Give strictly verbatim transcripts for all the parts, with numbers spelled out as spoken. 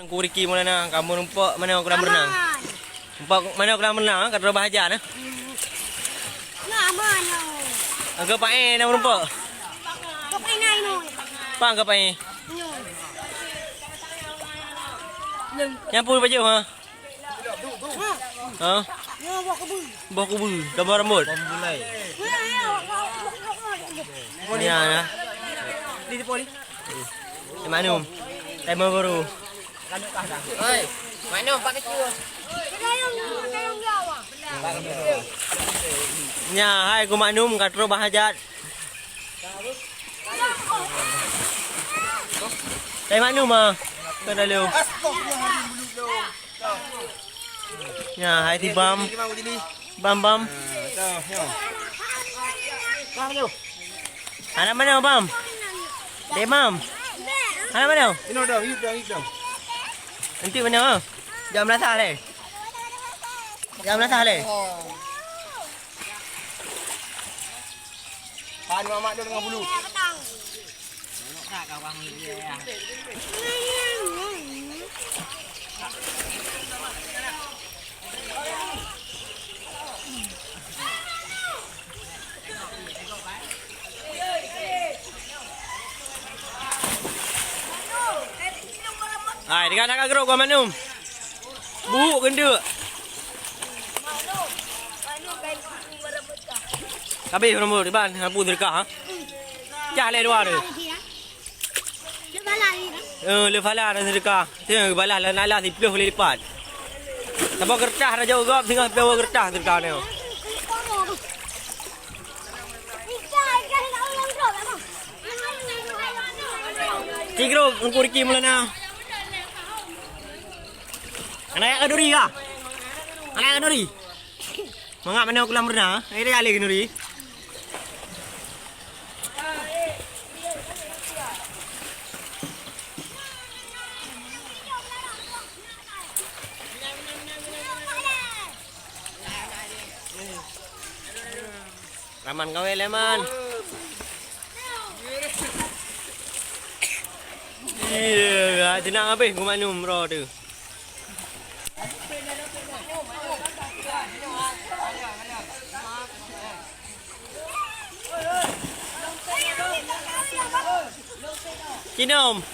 Ku Riki Maulana, kamoe rumpok mana kolam renang? Rumpok mana kolam renang, ka troh bah hajar, eh? Nah, mana? Angka pae na rumpok. Kau pae nai, no. Pang ka pae. Nyo. Nyapu baju, ha? Ha? Nyo, buah kubu. Buah kubu, gambar rambut. Bom bulai. Ya, ya. Di depan ni. Eh, Mak Num. Tema baru. Oi, Mak Num, pak kecil. Nya, hai ku Mak Num, ka troh bah hajat. Hai Mak Num ah. Ka dalam. Nya, hai si Bam. Bam, Bam. Anak mana, Bam? Dek Bam. Anak mana? Inoe dong, yuk dong, yuk dong. Nanti mana? Jam belasah leh. Jam belasah leh. Pan mamak dia dengan bulu. Hai, dengan nak grok gua manum. Buk gendek. Habis rambut iban, lampu sedekah, ha? Cah lé dua tu. Eh, le phala dan sedekah. Tengok balah lan Allah siplôh kali lipat. Saboh kertas raja ugap singoh siplôh kertas sedekah ni. Tiga, Teungku Riki Maulana. Anak yak duri kah? Anak yak duri. Mangat mana kolam renang? Ini kali kenduri. Raman kawé leman. Iya, tenang habis gua manum bro tu. Cinom.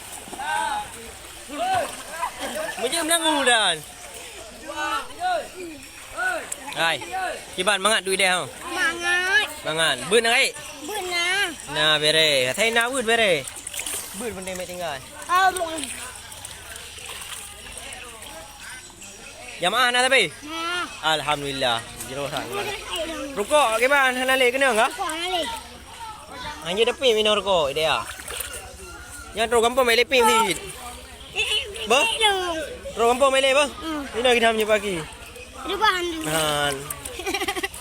Meujeuem langu dan. Hai. Kiban mangat duit deh, ha? Mangat. Mangat. Beuet na, Rai? Beuet na. Na, bere. Asai na beuet, bere. Beuet pun tinggai. Jamaah na tapi? Na. Alhamdulillah. Jero san. Rukok kiban hana lé keunong kah? Rukok hana lé. Hanya tapi minum rukok dia. Nyan troh gampông mai lé pih sit. Bah? Troh gampông mai lé bah? Hmm. Ina kita hanya pagi. Rubahan dulu. Han.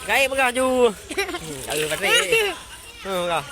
Gaib peugah ju. Hmm, kalau pakai. Hmm, kah.